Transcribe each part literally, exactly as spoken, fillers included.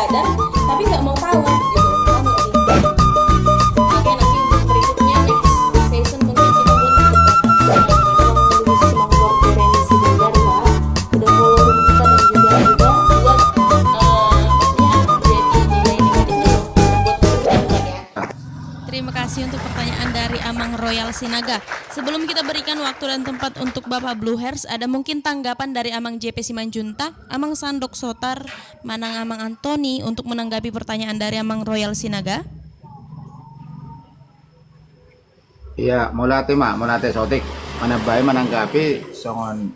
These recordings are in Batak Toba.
sadar, tapi nggak mau tahu gitu. Paham nggak sih? Oke, nanti untuk berikutnya, next session, mungkin kita buat untuk membahas tentang kondisi Simanjuntak Remisi Begar, ya. Udah follow kita dan juga, juga buat, eh, maksudnya, jadi nilai negatifnya loh buat kita, ya. Terima kasih untuk pertanyaan dari Amang Royal Sinaga. Sebelum kita berikan waktu dan tempat untuk Bapak Blue Hairs, ada mungkin tanggapan dari Amang J P Simanjuntak, Amang Sandok Sotar, manang Amang Antoni untuk menanggapi pertanyaan dari Amang Royal Sinaga? Iya, mauliate ma, mauliate Sotik. Manambai, mananggapi songon,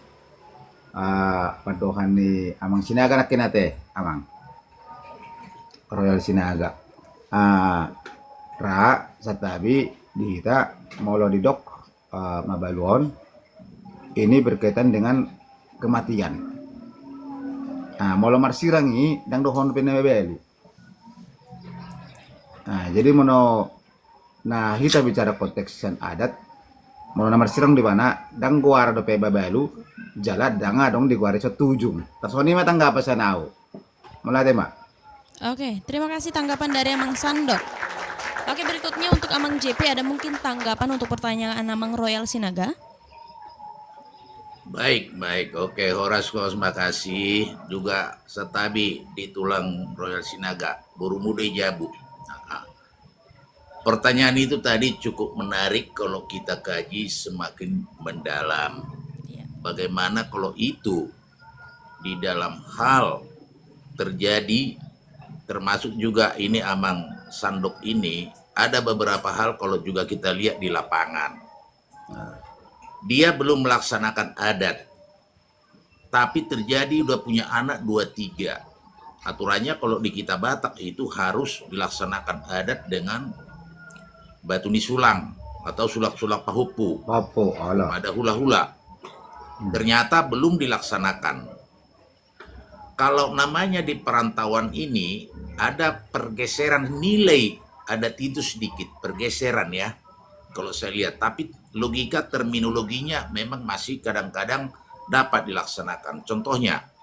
ah, pandohan ni Amang Sinaga nangkin ate, Amang Royal Sinaga. Ah, ra, santabi di hita, molo didok, ah, mabalu on, ini berkaitan dengan kematian. Ah, molo marsirang i, ndang dohonon pe na mabalu. Ah, jadi molo na hita bicara konteks sian adat, molo na marsirang do ibana, ndang goaran dope mabalu, jala ndang adong digoari so tujung. Tarsongon i ma tanggapan sian au. Mauliate ma. Oke, terima kasih tanggapan dari Amang Sandok. Oke, berikutnya untuk Amang J P, ada mungkin tanggapan untuk pertanyaan Amang Royal Sinaga? Baik, baik. Oke, horas, horas, makasih. Juga santabi di tulang Royal Sinaga, borumu do i jabu. Nah, pertanyaan itu tadi cukup menarik kalau kita kaji semakin mendalam. Iya. Bagaimana kalau itu di dalam hal terjadi, termasuk juga ini Amang Sandok ini, ada beberapa hal kalau juga kita lihat di lapangan. Nah, dia belum melaksanakan adat, tapi terjadi udah punya anak dua tiga. Aturannya kalau di kita Batak itu harus dilaksanakan adat dengan batu ni sulang atau sulak-sulak pahompu. Pahompu, ala. Pada hula-hula. Hmm. Ternyata belum dilaksanakan. Kalau namanya di perantauan ini ada pergeseran nilai adat itu sedikit, pergeseran ya, kalau saya lihat. Tapi logika terminologinya memang masih kadang-kadang dapat dilaksanakan. Contohnya,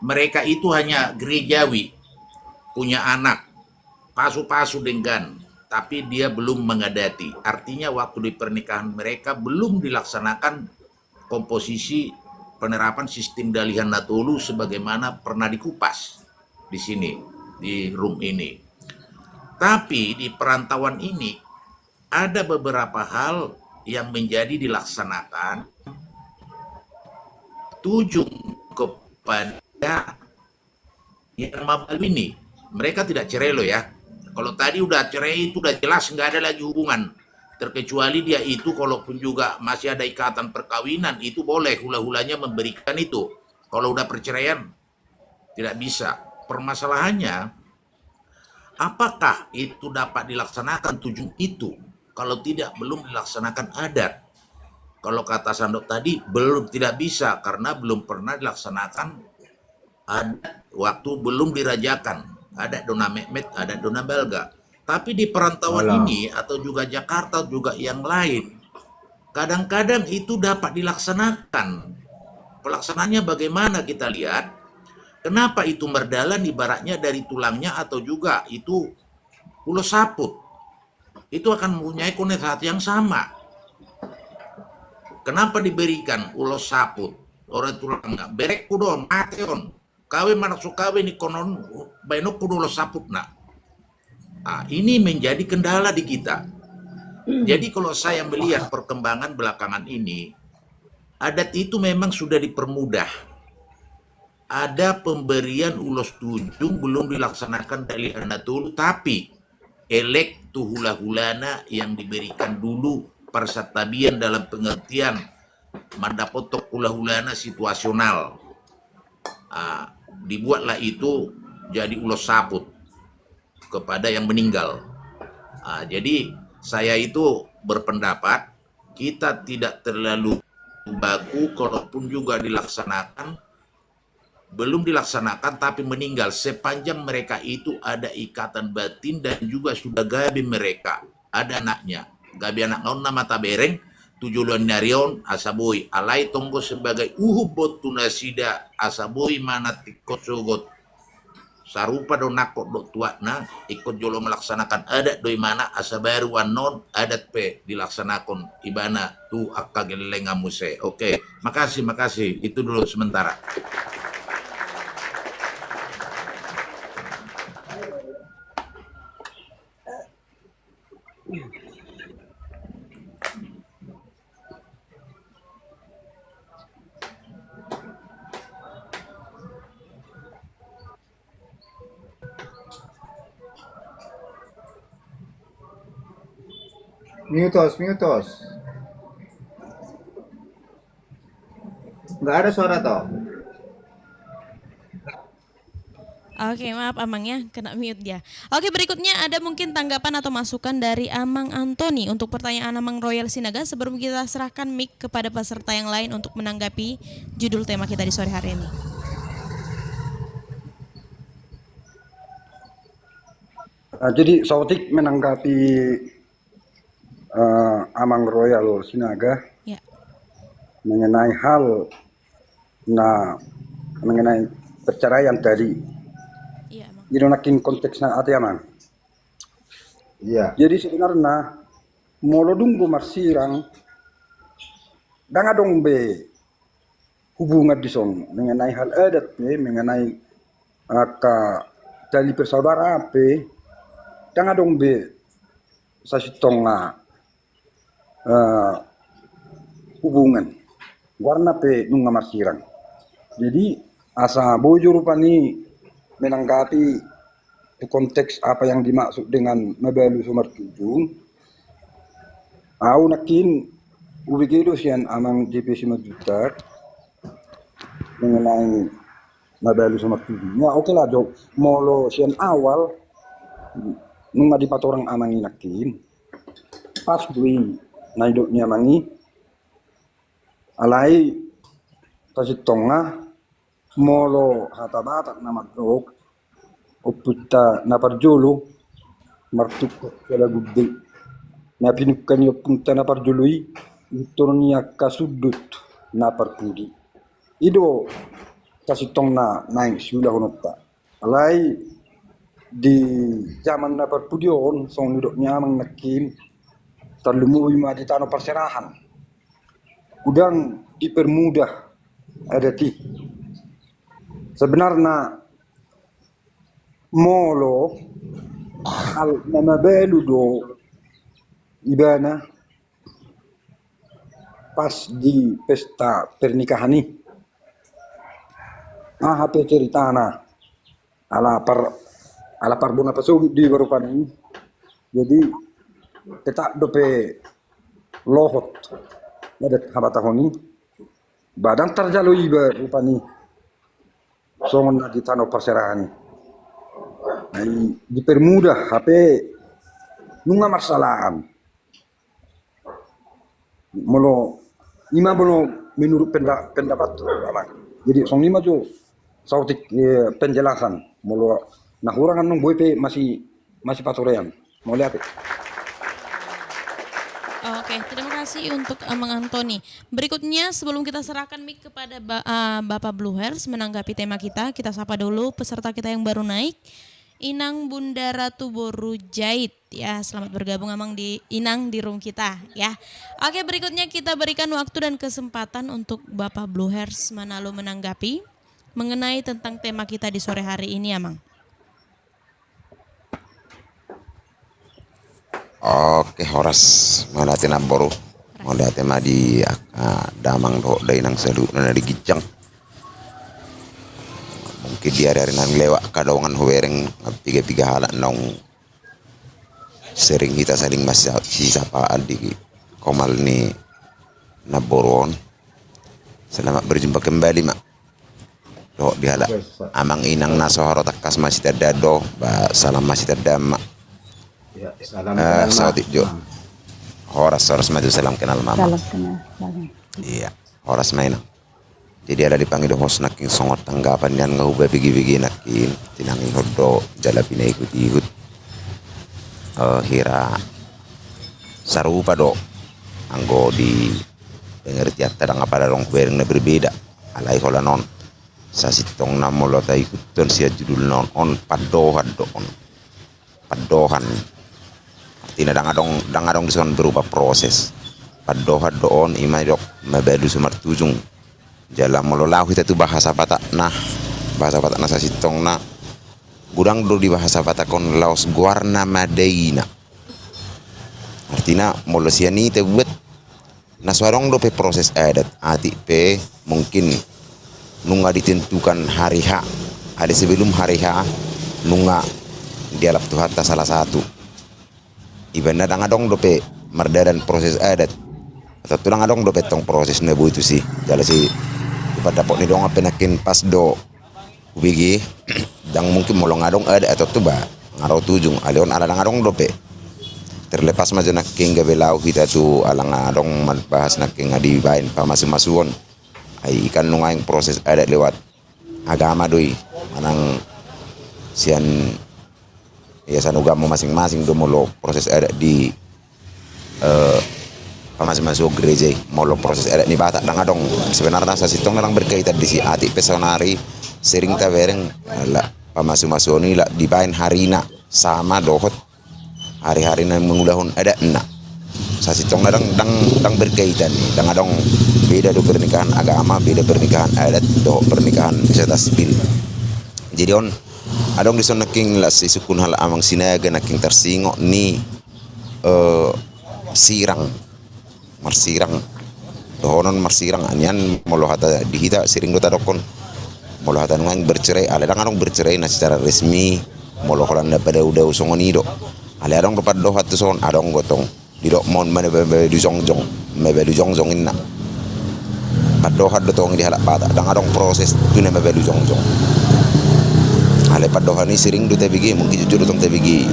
mereka itu hanya gerejawi, punya anak, pasu-pasu denggan, tapi dia belum mengadati. Artinya waktu di pernikahan mereka belum dilaksanakan komposisi penerapan sistem dalihan na tolu sebagaimana pernah dikupas di sini, di room ini. Tapi di perantauan ini ada beberapa hal yang menjadi dilaksanakan tujung kepada yang mabalu ini. Mereka tidak cerai loh ya. Kalau tadi udah cerai itu udah jelas nggak ada lagi hubungan. Terkecuali dia itu kalaupun juga masih ada ikatan perkawinan, itu boleh hula-hulanya memberikan itu. Kalau udah perceraian, tidak bisa. Permasalahannya, apakah itu dapat dilaksanakan tujung itu kalau tidak, belum dilaksanakan adat? Kalau kata Sandok tadi, belum, tidak bisa karena belum pernah dilaksanakan adat waktu belum dirajakan, adat do na metmet, adat do na balga. Tapi di perantauan ini atau juga Jakarta juga yang lain, kadang-kadang itu dapat dilaksanakan. Pelaksanaannya bagaimana kita lihat, kenapa itu mardalan ibaratnya dari tulangnya atau juga itu ulos saput. Itu akan mempunyai konotasi yang sama. Kenapa diberikan ulos saput? Orang tulangnya, berekku do on, mate on. Kawin manang so kawin ingkon on, baenonku do ulos saputna. Nah, ini menjadi kendala di kita. Jadi kalau saya melihat perkembangan belakangan ini, adat itu memang sudah dipermudah. Ada pemberian ulos tujung belum dilaksanakan dalihan na tolu, tapi elek tu hula-hulana yang diberikan dulu parsantabian dalam pengertian mandapothon hula-hulana situasional. Ah, dibuatlah itu jadi ulos saput kepada yang meninggal. Ah, jadi saya itu berpendapat kita tidak terlalu baku, kalaupun juga dilaksanakan, belum dilaksanakan tapi meninggal, sepanjang mereka itu ada ikatan batin dan juga sudah gabe mereka, ada anaknya. Gabe anakna on nama tabereng tu joloan ni ari on asa boi, alai tonggo sebagai uhum boan tu nasida asa boi ma na tingkos sogot tarupa do nangkok dohot tuatna, ingkon jolo melaksanakan adat do ibana, asa baru annon adat pe dilaksanakon ibana tu angka gellengan muse. Oke, makasih, makasih. Itu dulu sementara. Mute, Os, mute, Os. Nggak ada suara, toh. Oke, maaf, Amang, ya, kena mute dia. Oke, berikutnya ada mungkin tanggapan atau masukan dari Amang Antoni untuk pertanyaan Amang Royal Sinaga sebelum kita serahkan mic kepada peserta yang lain untuk menanggapi judul tema kita di sore hari ini. Nah, jadi saotik menanggapi eh, Amang Royal Sinaga, ya, mengenai hal, nah, mengenai perceraian tadi. Iya, Amang. I do nangkin konteksna, ate Amang. Iya. Jadi sebenarna molo dung do marsirang, ndang adong be hubungan dison mengenai hal adat pe, mengenai angka tali persaudaraan pe, ndang adong be sasintongna eh, hubungan. Goarna pe nunga marsirang. Jadi asa boi jo rupani menanggapi konteks apa yang dimaksud dengan mabalu so martujung. Au nangkin ubege do sian Amang J P Simanjuntak mengenai mabalu so martujung. Ya, oke lah, jo. Molo sian awal nunga dipatorang Amang i nangkin, pas do i na nidok ni Amang i. Alai sasintongna molo hata Batak na mandok, ompunta na parjolo martungkot siala gundul, na pinungka ni ompunta na parjolo i, pintor ni angka sundut na parpudi. I do sasintongna naeng siulahononta. Alai di zaman na parpudi on, songon nidok ni Amang nangkin, tarlumobi ma di tano parserahan, godang dipermudah adat i. Sebenarna molo hal na mabalu do ibana pas di pesta pernikahan i. Aha pe ceritana, ala par, ala parbona pasogit do iba rupani. Jadi tetap dope lohot adat habatahon i, ba ndang tarjalo iba rupani songon na di tano parserahan i. Nah, i dipermudah hape nunga marsalaan. Molo ima molo menurut penda, pendapat Amang. Jadi songon ima jo saotik eh, penjelasan. Molo na hurang annon boi pe masih masih paturean. Mauliate. Oke, terima kasih untuk Amang Antoni. Berikutnya, sebelum kita serahkan mic kepada ba, uh, Bapak Bluehers menanggapi tema kita, kita sapa dulu peserta kita yang baru naik, Inang Bunda Ratu Boru Jait. Ya, selamat bergabung Amang di Inang di room kita, ya. Oke, berikutnya kita berikan waktu dan kesempatan untuk Bapak Bluehers Manalo menanggapi mengenai tentang tema kita di sore hari ini, Amang. Oke, horas. Mauliate namboru. Mauliate ma di uh, damang dohot dainang saluhutna na di ginjang. Mungkin di hari-hari na lewat kadongan hubereng piga-piga halak naung sering hita saling masisapaan di komal ni namboru on. Selamat berjumpa kembali ma. Dohot di halak amang inang na so haru tangkas masitandaan do, ba salam masitandaan ma. Saotik jo. Horas, horas ma jo, salam kenal ma. Iya, horas ma inang. Jadi ala dipangido host nangkin songon tanggapan nian nga huba bege-bege nangkin tinangihon do jala pinaihut-ihut. Hira sarupa do anggo di pengertianta, ndang apala adong hubereng na berbeda. Alai holan on, Sasintongna molo taikuthon sian judulna on, on pandohan do on. Pandohan. Artina ndang adong, ndang adong dison berupa proses. Pandohan do on, ima didok mabalu so martujung. Jala molo laho hita tu bahasa Batakna, bahasa Batakna sasintongna, godang do di bahasa Batak on laos goarna madaina. Artina molo sian i tabuat, na so adong dope proses adat, atik pe mungkin nunga ditentukan hari H, alai sebelum hari H nunga dialap Tuhanta salah satu. Ibaen na ndang adong dope mardalan proses adat. Atau tu ndang adong dope tong proses na boi tusi. Jala si, di pandapot ni dongan pe nangkin pas do hubege, ndang mungkin molo nga adong adat atau tu ba nga ro tujung, alai on ala ndang adong dope. Terlepas ma jo nangkin gabe laho hita tu ala nga adong marbahas nangkin nga dibaen pamasumasuon. Ai i kan nunga naeng proses adat lewat agama do i, manang sian ia sanuga mo masing-masing do molo proses adat di, eh, pamasumasuon gereja i. Molo proses adat ni Batak ndang adong. Sebenarna sasintongna ndang berkaitan disi, atik pe saonari sering tabereng, eh, la pamasumasuon i la dibaen harina sama dohot hari-hari na mangulahon adatna. Sasintongna ndang, ndang, ndang berkaitan, ndang adong. Beda do pernikahan agama, beda pernikahan adat dohot pernikahan secara sipil. Jadi on adong dison nangkin las isungkun halak amang Sinaga nangkin tarsingot ni, eh, sirang. Marsirang. Dohonon marsirang, nian molo hata di hita sering do tadokkon molo hata nuaeng bercerai, alai ndang adong bercerai na secara resmi. Molo holan na padao-dao songon i do. Alai adong do pandohan tu son, adong do tong. Didok ma on mabalu jongjong, mabalu jongjong inna. Pandohan do tong di halak Batak, ndang adong proses tu na mabalu jongjong. Alai pandohan i sering do tabege, mungkin jujur do tong tabege.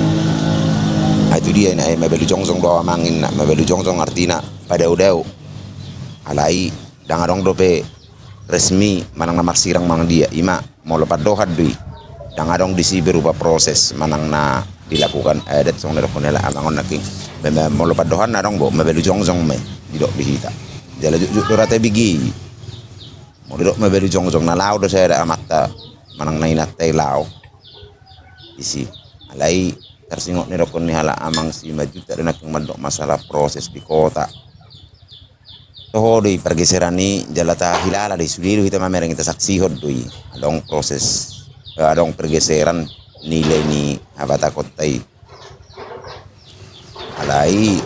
Ai tu dia inna, ai mabalu jongjong do amang inna, mabalu jongjong artina padao-dao. Alai ndang adong dope resmi manang na marsirang manang dia, ima molo pandohan do i. Ndang adong disi berupa proses manang na dilakukan adat songon na dokkon ni halak amang on nangkin. Molo pandohan na adong bo mabalu jongjong ma i didok di hita. Jala jujur do ra tabege i. Molo didok mabalu jongjong na laho do sada amanta manang na inanta i laho. Isi. Alai tarsingot ni dokkon ni halak amang Simanjuntak do nangkin mandok masalah proses di kota. Toho do i pergeseran i jala tahilala do i, sude do hita mamereng, tasaksihon do i. Adong proses, eh, adong pergeseran nilai ni habatakonta i. Alai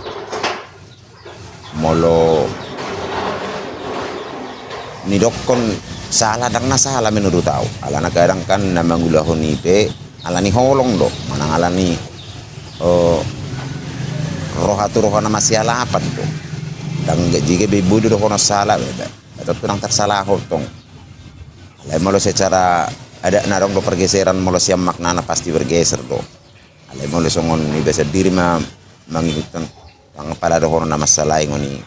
molo nidokkon sala, ndang na sala menurut au. Alana kadang kan na mangulahon i pe ala ni holong do, manang ala ni, eh, roha tu roha na masialapan do. Ndang gajiga be boi do dohonon sala be. Atau tu ndang tarsalahon tong. Alai molo secara adat na adong do pergeseran, molo sian maknana pasti bergeser do. Alai molo songon iba sandiri ma mangihuthon, ndang pala dohonon na mansalaing on i.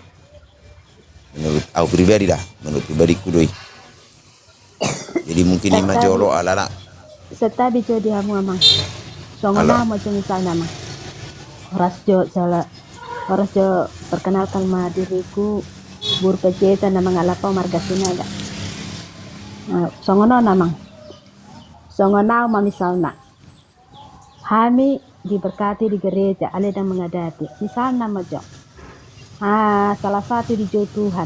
Menurut au pribadi da, menurut pribadiku do i. Jadi mungkin ima jolo alana. Santabi jo di hamu amang. Songon au ma jo misalna amang. Horas jo sala, horas jo, perkenalkan ma diriku, Boru Panjaitan na mangalap au marga Sinaga. Songon on amang. Songon au ma misalna. Hami diberkati di gereja, alai ndang mengadati. Misalna ma jo. Ah, salah satu dijou Tuhan.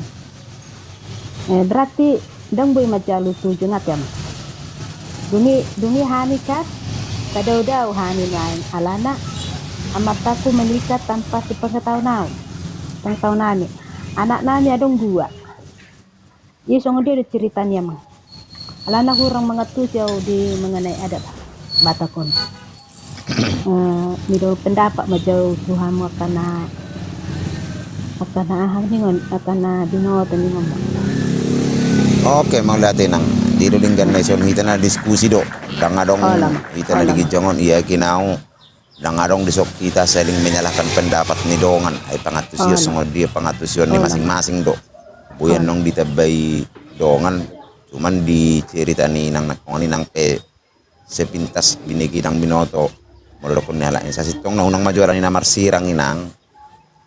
Eh, berarti ndang boi manjalo tujung ate amang. Dung i, dung i hami kan, padao-dao hami nuaeng alana amantaku menikah tanpa sepengetahuan au. Sepengetahuan hami. Anak nami adong dua. Ia songon dia do cerita ni amang. Alana hurang mangantusi au di mengenai adat Batak on. Eh, mido pendapat ma jo au tu hamu angka na, angka na aha ningon, angka na binoto ningon. Oke, mauliate inang. Di do denggan na ison hita na diskusi do. Ndang adong hita na di ginjang on, ia kinau. Ndang adong dison hita saling menyalahkan pendapat ni dongan, ai pangantusion songon dia pangantusion ni masing-masing do. Boi annon ditambai dongan, cuman di cerita ni inang nangkon inang pe sepintas binege inang binoto. Molo dokkon ni halak i sasintongna unang ma jo ala ni na marsirang inang.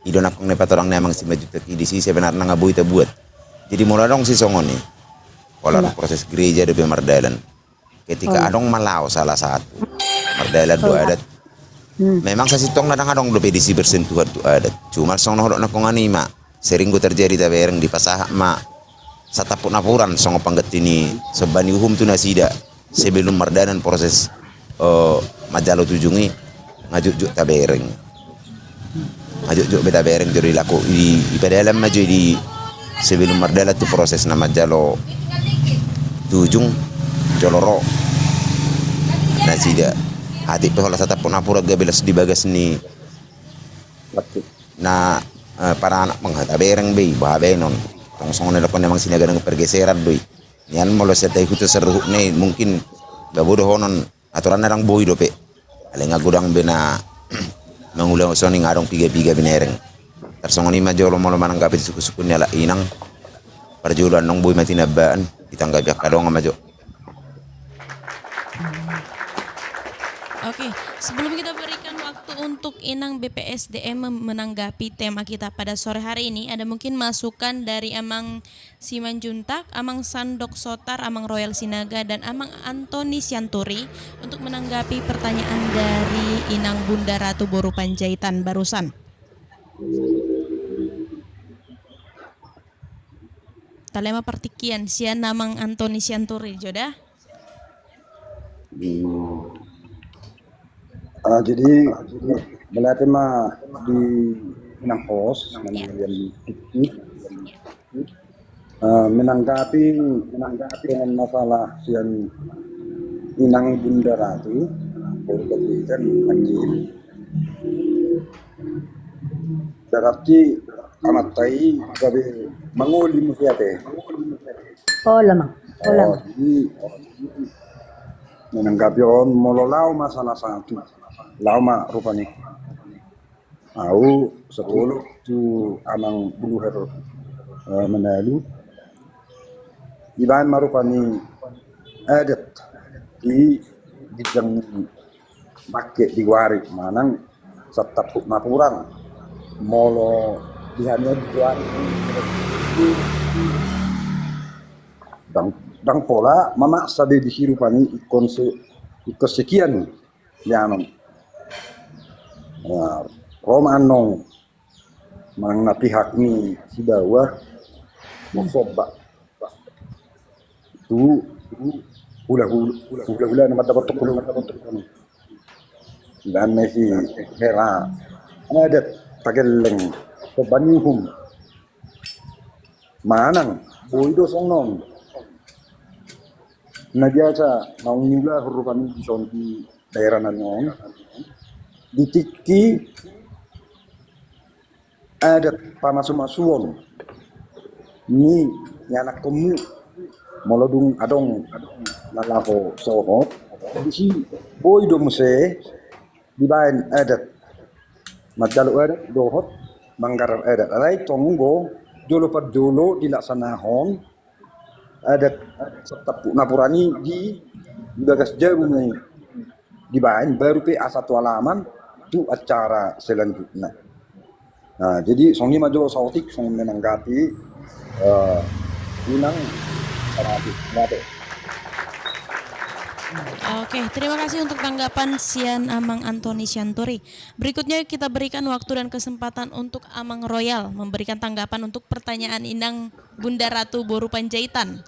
I do nangkon na patorang ni amang Simanjuntak i disi sebenarna nga boi tabuat. Jadi molo adong si songon i. Pola proses gereja dope mardalan. Ketika adong ma laho salah satu mardalan do adat, memang sasintongna ndang adong dope disi bersentuhan tu adat. Cuma songon na hudok nangkonan i ma, sering do terjadi tabereng, dipasahat ma satampuk napuran songon pangganti ni somba ni uhum tu nasida sebelum mardalan proses manjalo tujung i. Nga jotjot tabereng, nga jotjot be tabereng, jolo dilako i, dipadalan ma jo i di sebelum mardalan tu proses na manjalo tujung, jolo ro nasida. Atik pe holan satampuk napuran gabe las di bagas ni na paranak, nga tabereng be i, boha baenon. Tong songon na nidok ni amang Sinaga, nang pergeseran do i. Nian molo sian taihutna saruhutna i mungkin babo dohonon, aturanna ndang boi dope. Alai nga godang be na mangula songon i, nga adong piga-piga binereng. Tarsongon i ma jolo molo mananggapi sukkun-sukkun ni halak inang. Parjolo annon boi ma tinambaan, ditanggapi angka dongan ma jo. Oke, sebelum kita berikan waktu untuk Inang B P S D M menanggapi tema kita pada sore hari ini, ada mungkin masukan dari Amang Simanjuntak, Amang Sandok Sotar, Amang Royal Sinaga, dan Amang Antoni Sianturi untuk menanggapi pertanyaan dari Inang Bunda Ratu Boru Panjaitan barusan. Talema partingkian sian Amang Antoni Sianturi jo da. Ah, jadi mauliate ma di Inang host, menanggapi, menanggapi dengan masalah sian Inang Bunda Ratu Boru Panjaitan. Berarti amanta i gabe mangoli muse ate. Olo, Amang. Olo, Amang. Jadi menanggapi on, molo laho ma salah satu, laho ma rupani. Au satolok tu Amang Buluher Manalu. Dibaen ma rupani adat di ginjang bangke digoari manang satampuk napuran. Molo di hami on digoari ndang, ndang pola mamaksa be disi rupani ingkon se, ingkon sekian. Ia non. Ro ma annon manang na pihak ni sibawa marsomba tu hula-hula, hula-hula na mandapothon hula-hula. Dibaen ma i hela adat, tagelleng, somba ni uhum. Manang boi do songon on na biasa naung niulahon rupani dison di daerah nami on, di tingki adat pamasu-masuon ni ianakkonmu, molo dung adong na laho sohot, disi boi do muse dibaen adat, manjalo adat dohot manggarar adat. Alai tong do jolo parjolo dilaksanahon adat satampuk napuran i di, di bagas jabu ma i dibaen, baru pe asa tu alaman tu acara selanjutna. Nah, jadi songon i ma jo saotik songon menanggapi, eh, Inang Sarati. Oke, terima kasih untuk tanggapan sian Amang Antoni Sianturi. Berikutnya kita berikan waktu dan kesempatan untuk Amang Royal memberikan tanggapan untuk pertanyaan Inang Bunda Ratu Boru Panjaitan.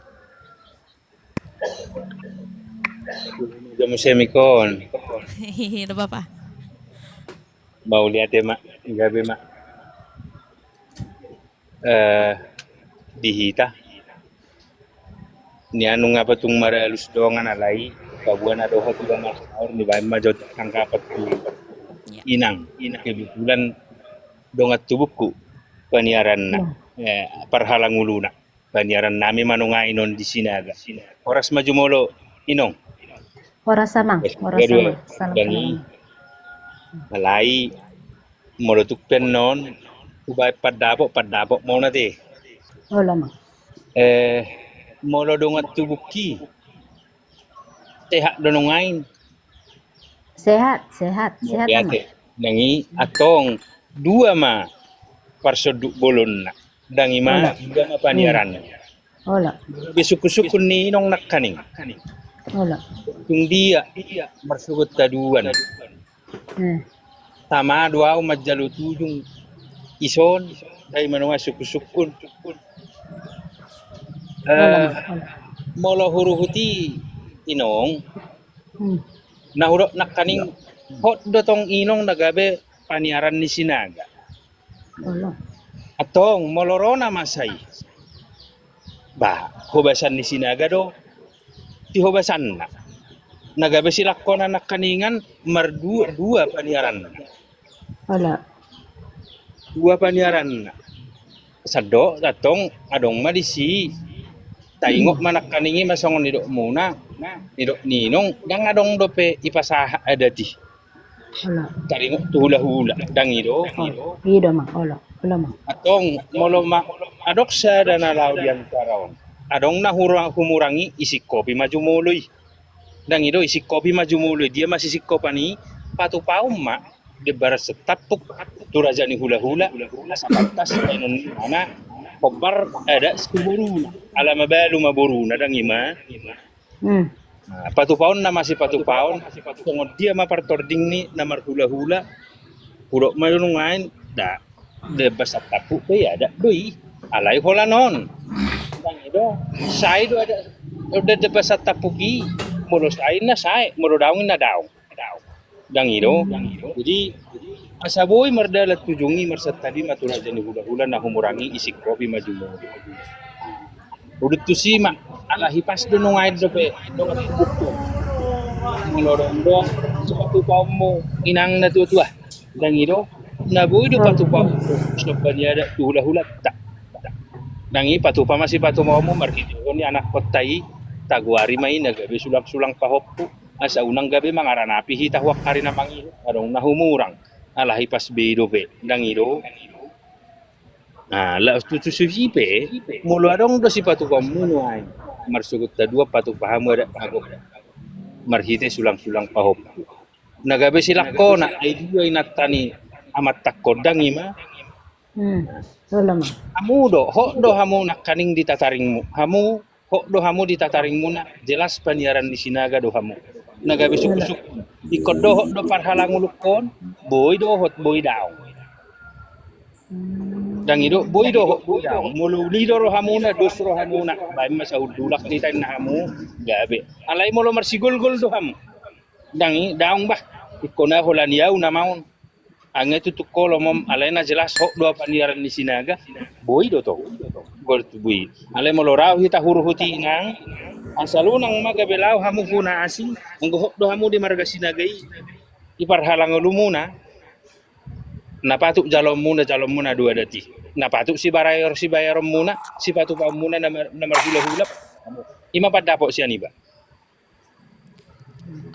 Jamu semikon. Iya, nggak apa-apa. Mauliate ma, gabe ma. Eh, di hita. Nian nunga pe tung maralus dongan, alai paboa na dohot iba marsaor, dibaen ma jo tanggapan tu Inang. Kebetulan dongan tubungku paniaranna, eh, parhalanguluna. Paniaran nami ma nuaeng on di Sinaga. Horas ma jumolo, Inong. Horas, Amang. Horas, Amang. Salam. Alai molo tung pe annon hubaen pandapot, pandapot ma on ate. Olo, Amang. Eh, molo dongan tubungki, sehat do nuaeng? Sehat, sehat, sehat, Amang. Nang i antong dua ma parsonduk bolonna. Ndang i ma, dua ma paniaranna. Olo. Gabe sungkun-sungkun ni inong nangkaning. Olo. Tung dia marsogot haduan. Hmm. Tama do au manjalo tujung ison, dai manua sungkun-sungkun. Olo, eh, olo. Molo huruhuti inong, hmm, na hudok nangkaning, hot do tong inong na gabe paniaran ni Sinaga. Olo. Antong, molo ro na masa i, ba, hobasan ni Sinaga do, di hobasanna. Na gabe silangkona nangkaningan mardua, dua paniaranna. Olo. Dua paniaranna. Sandok, antong, adong ma disi. Taingot ma nangkaning i ma songon nidokmuna, nidok ni inong, ndang adong dope ipasahat adat i. Olo. Taringot tu hula-hula, ndang i do. Olo. I do ma, olo. Olo ma. Antong, molo ma, adong sada na laho di antara on. Adong na hura-, humurangi, isingkopi ma jumolo i. Ndang i do, isingkopi ma jumolo i. Dia masisingkopan i, patupaon ma, dembaran satampuk, tu raja ni hula-hula, asa pantas, baenon ni mana, hombar, adat tu boruna. Ala mabalu ma boruna, ndang i ma. Hmm. Nah, patupaon na masipatupaon, songon dia ma partording ni na marhula-hula, hudok ma do nuaeng, da, dembaran satampuk pe i adat do i, alai holan on. Ndang i do, sae do adat, dembaran satampuk i, molo sae na sae, molo daong na daong. Ndang i do. Jadi, asa boi mardalan tujung i marsantabi ma tu raja ni hula-hula na humurangi isingkopi ma jumolo. Udut tusi ma, ala hipas do nuaeng dope, dongan tubuhku. Molo dong do, sipatupaonmu, inang na tua-tua. Ndang i do, na boi do patupaonmu, somba ni adat tu hula-hulanta. Ndang i patupa ma sipatupaonmu, marhitehon ni anakkonta i, tagoari ma i na gabe sulang-sulang pahompu. Asa unang gabe mangaranapi hita huang ari na mangihut, adong na humurang, ala hipas be i dope, ndang i do. Nah, laos tu tusi pe, molo adong do sipatupaonmu nuaeng, marsogot haduan patupa hamu adat na gok, marhite sulang-sulang pahompu. Na gabe silangkona, ai dua inanta ni amanta on, ndang i ma. Hmm. Olo ma. Hamu do, hot do hamu nangkaning di tataringmu. Hamu, hot do hamu di tataringmuna, jelas paniaran ni Sinaga do hamu. Na gabe sungkun-sungkun. Ingkon dohot do parhalangulungkon, boi dohot, boi daong. Hmm. Ndang i do, boi dohot, boi daong. Molo uli do rohamuna, dos rohamuna. Baen ma sahundulak ni tainna hamu, gabe. Alai molo marsigolgol do hamu. Ndang i, daong bah. Ingkon na holan i au na maon. Anggo tutu holom on, alai na jelas hot do paniaran ni Sinaga, boi do tong. Gol tu boi. Alai molo laho hita huruhuti inang, asal unang ma gabe laho hamu hu na asing, anggo hot do hamu di marga Sinaga i, di parhalangulungmuna, na patut jaloonmuna, jaloonmuna do adat i. Na patut sibayaron, sibayaronmuna, sipatupaonmuna, na mar-, na marhula-hula. I ma pandapot sian iba.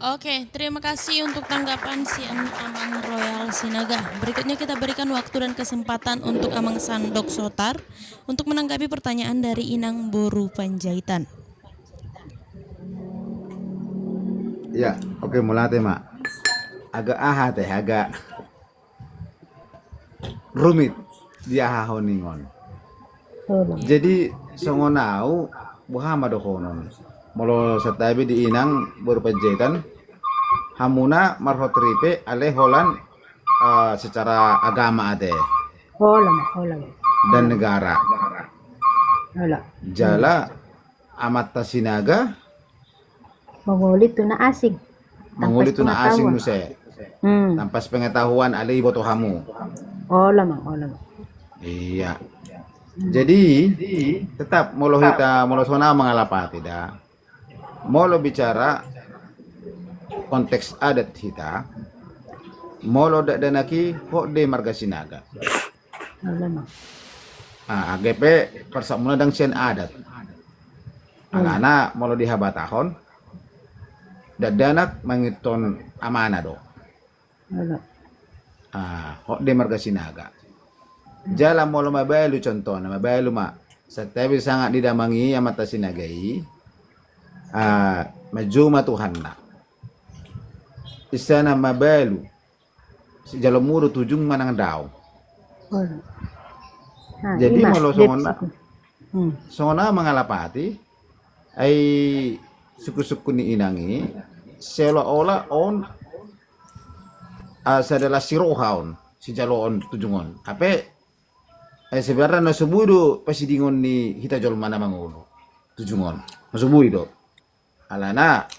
Oke, terima kasih untuk tanggapan sian Amang Royal Sinaga. Berikutnya kita berikan waktu dan kesempatan untuk Amang Sandok Sotar untuk menanggapi pertanyaan dari Inang Boru Panjaitan. Ya, oke, mauliate ma. Agak aha te, agak rumit di aha honing on. Jadi songon au, boha ma dohonon? Molo santabi di Inang Boru Panjaitan, hamuna marhot ripe alai holan, eh, secara agama ate. Holan, holan. Dan negara. Holan. Jala amanta Sinaga mangoli tu na asing. Mangoli tu na asing muse. Hmm. Tanpa sepengetahuan alai iboto hamu. Olo ma, olo ma. Iya. Hmm. Jadi tetap molo hita, molo songon au mangalapati da. Molo bicara konteks adat hita, molo dakdanak i hot do i marga Sinaga. Olo ma. Ah, age pe parsahutmuna ndang sian adat. Alana molo dihabatahon, dakdanak mangihuthon amana do. Olo. Ah, hot do i marga Sinaga. Jala molo mabalu contohna, mabalu ma. Santabi sangap ni damang i amanta Sinaga i. Ah, manjou ma Tuhanna. Isana mabalu. Sijaloonmu do tujung manang daong. Olo. Nah, jadi molo songon na, Hmm. Songon na mangalapati, ai sungkun-sungkun ni inang i, seolah-olah on, ah, sada las ni roha on, sijaloon tujung on. Hape, eh, sebenarna na so boi do pasidingon ni hita jolma na mangolu tujung on. Na so boi do. Alana,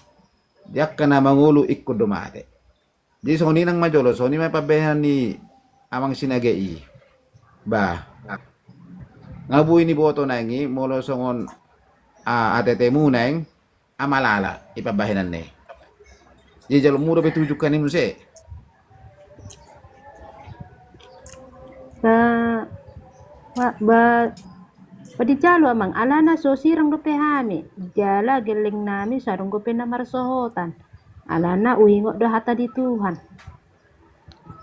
di angka na mangolu ingkon do mate. Jadi songon i nang ma jolo, songon i ma pambahenan ni amang Sinaga i. Bah. Nga boi niboto naeng i, molo songon, ah, ateatemu naeng, amalala, i pambahenanna i. Jadi jaloonmu dope tujung kan i muse. Ba, ba, ba, ba dijalo amang, alana so sirang dope hami, jala gelleng nami so adong dope na marsohotan. Alana uingot do hata di Tuhan.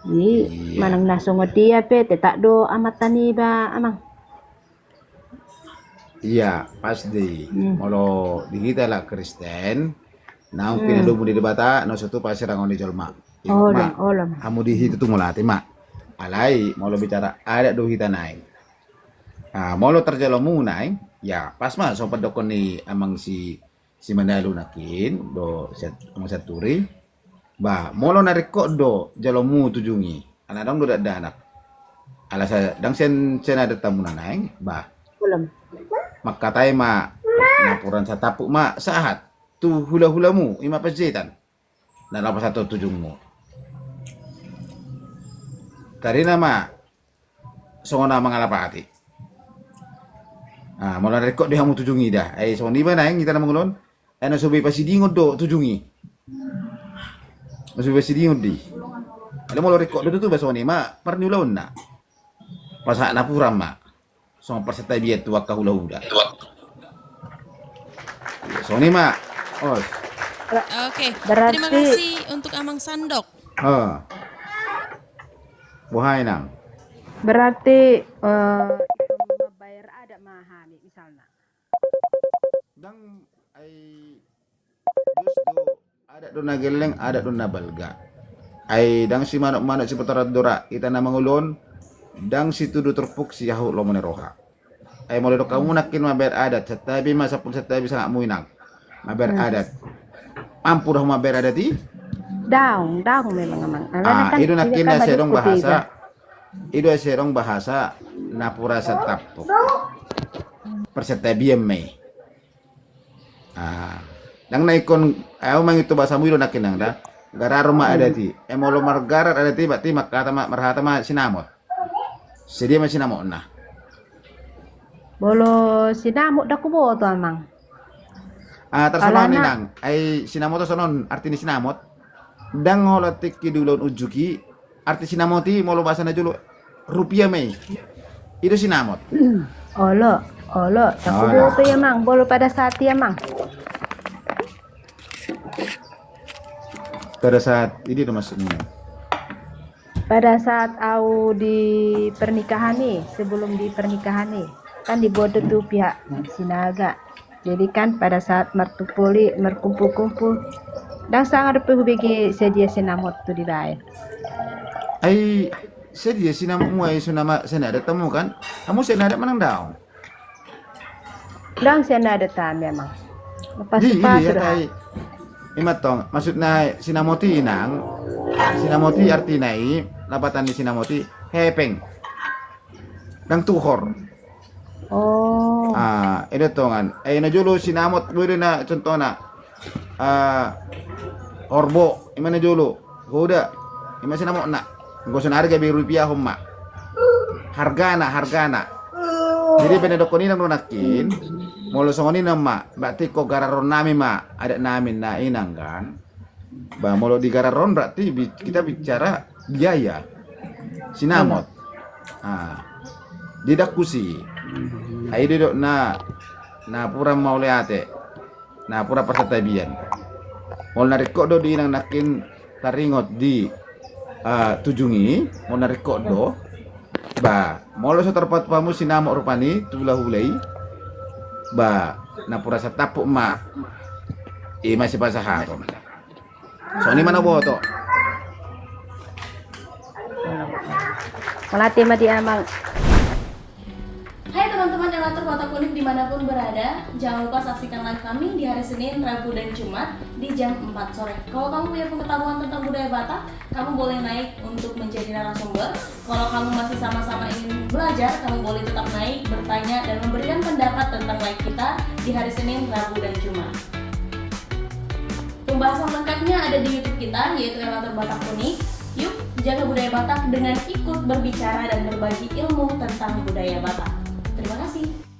Jadi, iya, manang na songon dia pe, tetap do amanta niba, amang. Iya, pas di. Hmm. Molo di hita halak Kristen, naung, hmm, pinadomu ni Debata, na so tupa sirangon ni jolma. Olo, ma, olo, ma. Hamu di hita tu mauliate ma. Alai, molo bicara adat do hita naeng. Ah, molo tarjalomu naeng, ya, pas ma, so pandokkon ni amang si si Manalu nangkin do sian, amang Santuri. Bah, molo na ringkot do jaloonmu tujung i, ala adong do dakdanak. Ala sa, ndang sian, sian adat hamu na naeng, bah. Belum. Mangkatai ma, napuran satampuk ma sahat tu hula-hulamu, i ma panjaitan. Na laho pasahathon tujungmu. Karina ma, songon na mangalapati. Ah, molo na ringkot do hamu tujung i da. Ai songon iba naeng hita na mangolu on. Ai na so boi pasidingon do tujung i. Na so boi pasidingon do i. Alai molo ringkot do tutu ba songon i ma parniulaonna. Pasahat napuran ma. Songon parsantabian tu angka hula-hula. Songon i ma. Os. Oke, berarti terima kasih untuk Amang Sandok. Ah. Boha, Inang? Berarti, eh, mambayar adat ma hami misalna. Ndang, ai, dos do, adat do na gelleng, adat do na balga. Ai ndang simanuk-manuk sipotoran dora hita na mangolu on, ndang situdu turpuk siahut lomo ni roha. Ai molo didok hamu nangkin mambayar adat, santabi ma sampulu santabi sangapmu, Inang. Mambayar, hmm, adat. Mampu do hamu mambayar adat i? Daong, daong memang, amang. Alana, ah, kan i do nangkin na sai adong bahasa. I do sai adong bahasa napuran satampuk. Parsantabian ma i. Ah, ndang na ingkon, eh, au mangido tu bahasamu i do nangkin, Inang, da. Gararon ma, hmm, adat i. Eh, molo margarar adat i, berarti marhata ma, marhata ma sinamot. Sadia ma sinamotna? Molo sinamot ndang huboto, amang. Ah, tarserah, alana, Inang. Ai sinamot on songon arti ni sinamot. Ndang holan tingki di ulaon unjuk i, arti sinamot i molo bahasa na jolo, rupiah ma i. I do sinamot. Olo, olo, ndang huboto i, amang, molo pada saat i, amang. Pada saat i do maksudna. Pada saat au di pernikahan i, sebelum di pernikahan i, kan diboto tu pihak Sinaga. Jadi kan pada saat martumpul i, markumpul-kumpul, ndang sanga dope hubege sadia sinamot tu dibaen. Ai sadia sinamotmu ai so na ma-, sian adat hamu kan? Hamu sian adat manang daong? Ndang sian adat hami, amang. Lepas, di, lepas i, sudah. Ai, i ma tong, maksudna sinamot i, Inang. Sinamot i artina i, lapatan ni sinamot i, hepeng. Ndang tuhor. Oh. Ah, i do tongan. Eh, na jolo sinamot, boi do na contohna. Ah, horbo, i ma na jolo. Hoda, i ma sinamotna. Anggo sonari gabe rupiahon ma. Hargana, hargana. Jadi, baen na dokkon Inang do nangkin, molo songon i, Inang, ma, berarti ingkon gararon nami ma, adat nami na, Inang, kan. Ba, molo di gararon berarti bi-, kita bicara biaya. Sinamot. Ah. Di dakku si. Ai didok na, napuran mauliate. Napuran parsantabian. Molo na ringkot do di Inang nangkin taringot di, ah, tujung i, molo na ringkot do. Ba, molo so tarpatupa hamu sinamot rupani tu hula-hula i. Ba, napuran satampuk ma. I ma sipasahaton. Songon i ma na huboto. Mauliate ma di amang. Hai teman-teman yang Relator Batak Unik dimanapun berada, jangan lupa saksikan live kami di hari Senin, Rabu, dan Jumat di jam empat sore. Kalau kamu punya pengetahuan tentang budaya Batak, kamu boleh naik untuk menjadi narasumber. Kalau kamu masih sama-sama ingin belajar, kamu boleh tetap naik, bertanya, dan memberikan pendapat tentang live kita di hari Senin, Rabu, dan Jumat. Pembahasan lengkapnya ada di YouTube kita, yaitu Relator Batak Unik. Yuk, jaga budaya Batak dengan ikut berbicara dan berbagi ilmu tentang budaya Batak. Terima kasih.